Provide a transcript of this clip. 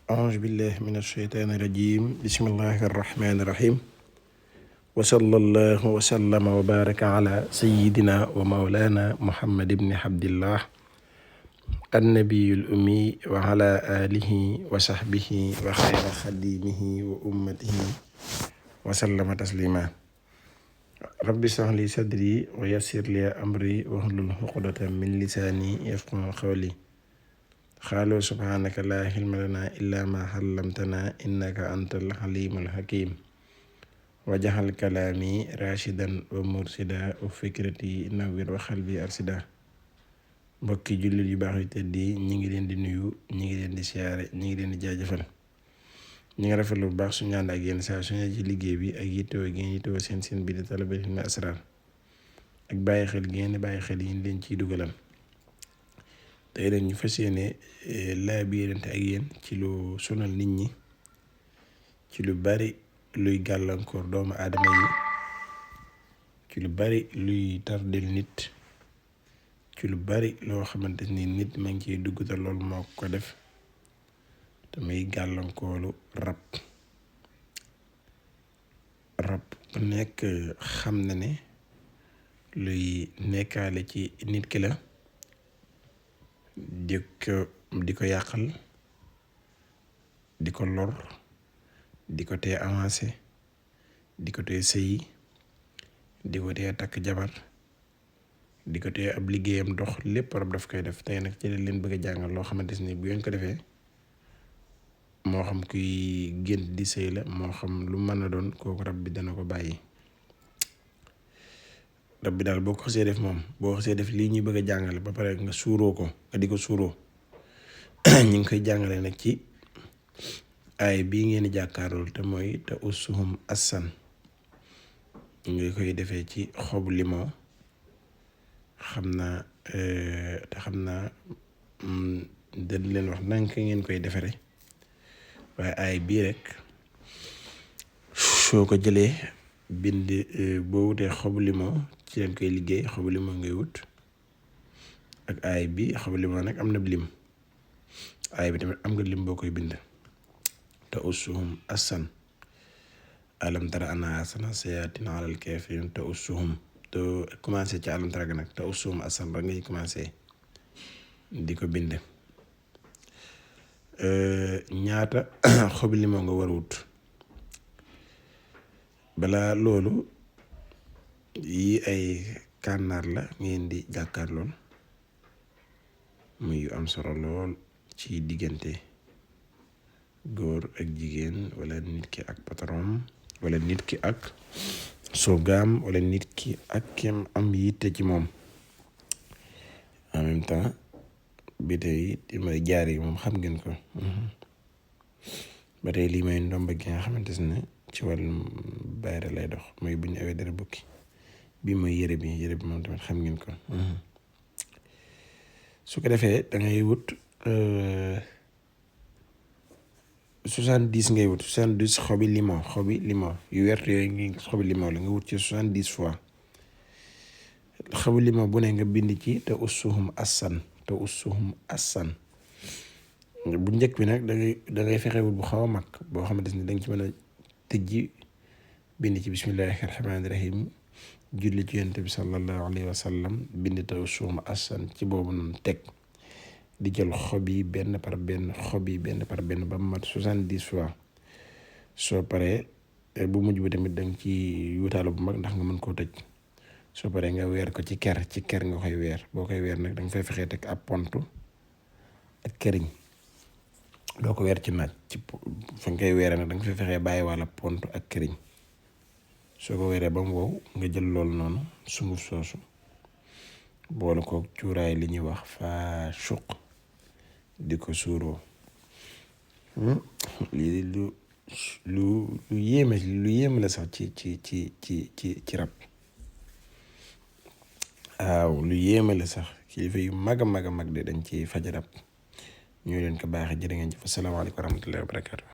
أعوذ بالله من الشيطان الرجيم بسم الله الرحمن الرحيم وصلى الله وسلم وبارك على سيدنا ومولانا محمد بن عبد الله النبي الأمي وعلى آله وصحبه وخير خديمه وأمته وسلم تسليما رب اشرح لي صدري ويسر لي أمري واحلل عقدة من لساني يفقهوا قولي قالوا سبحانك لا علم لنا إلا ما علمتنا إنك أنت العليم الحكيم وجعل كلامي راشدا ومرشدا وفكرتي نوّر وقلبي أرشدا mbokki jullit yu baax yu tedd yi ñi ngi leen di nuyu ñi ngi leen di siyaare ñi ngi leen di jaajëfal ñi ngi rafetlu bu baax suñu ànd ak yéen saa suñu ci liggéey bi ak yittewoo gi ngeen yittewoo seen bi di Talabatul Hilmi Asrar ak bàyyi xel gi ngeen di bàyyi xel yi ñu leen ciy dugalal tey nag ñu fas yéene laabirante ak yéen ci lu sonal nit ñi ci lu bari luy gàllankoor doomu aadama yi ci lu bari luy tardel nit ci lu bari loo xamante ni nit ma ngi ciy dugg te loolu moo ko def te muy gàllankooru rab bu nekk xam na ne luy nekkaale ci nit ki la di ko yàqal di ko lor di ko tee avancé di ko tee sëyi di ko tee takk jabar di ko tee ab liggéeyam dox lépp rab daf koy def tey nag ci leen bëgg a jàngal loo xamante ni bu ngeen ko defee moo xam kuy gént di sëy la moo xam lu mën a doon kooku rab bi dana ko bàyyi rab bi daal boo ko xasee def moom boo xasee def lii ñuy bëgg a jàngale ba pare nga suuroo ko nga di ko suuroo ñu ngi koy jàngale nag ci aay bii ngeen di jàkkaarlool te mooy te ussuhum assan ñu ngi koy defee ci xobu limon xam naa dañ leen wax nanka ngeen koy defare waaye aay bii rek soo ko jëlee bind boo wutee xobu limon ci leen koy liggéey xobu limon ngay wut ak aay bi xobu limon nag am na lim aay bi tamit am nga lim boo koy bind te ussuhum assan alam tara anna asana sayatin alal kafirin te ussuhum te commencé ci alam tara ga nag te ussuhum assan ba ngay commencé di ko bind ñaata xobi limon nga war a wut balaa loolu yi ay kànnaar la ngeen di jàkkaar lool muy am solo lool ci diggante góor ak jigéen wala nit ki ak patron wala nit ki ak surgaam wala nit ki ak kem am yitte ci moom en même temps bi tey di may jaar yi moom xam ngeen ko ba tey lii may ndomba gi nga xamante ne ci wàllum bayre lay dox mooy bu ñu awee dara bukki bii mooy yére bi moom tamit xam ngeen ko su ko defee da ngay wut 70 ngay wut 70 xobi limon yu wert yooyu ngi xobi limon la nga wut ci 70 fois xobi limon bu ne nga bind ci te ussuhum assan bu njëkk bi nag da ngay fexe wut bu xaw a mag boo xamante ni danga ci mën a tëjji bind ci bismillahi rahmaani rahim julli ci yonent bi sallallahu alayhi wa sallam bind te ussuhum assan ci boobu noonu teg di jël xob yi benn par benn ba mu mat 70 fois soo paree bu mujj bi tamit danga ci wutaalo bu mag ndax nga mën koo tëj soo paree nga weer ko ci ker nga koy weer boo koy weer nag danga fay fexee teg ab pont ak këriñ doo ko weer ci naaj ci fa nga koy weeree nag danga fay fexee bàyyi walla pont ak këriñ soo ko weeree ba mu wow nga jël loolu noonu sunguf soosu boole ko cuuraay li ñuy wax faa suq di ko suuroo lii lu yéeme la sax ci rab waaw lu yéeme la sax kilifa yu mag a mag de dañ ci faj rab ñu leen ko baaxee jërë ngeen jëf asalaamaaleykum wa rahmatullahi wa barakaatu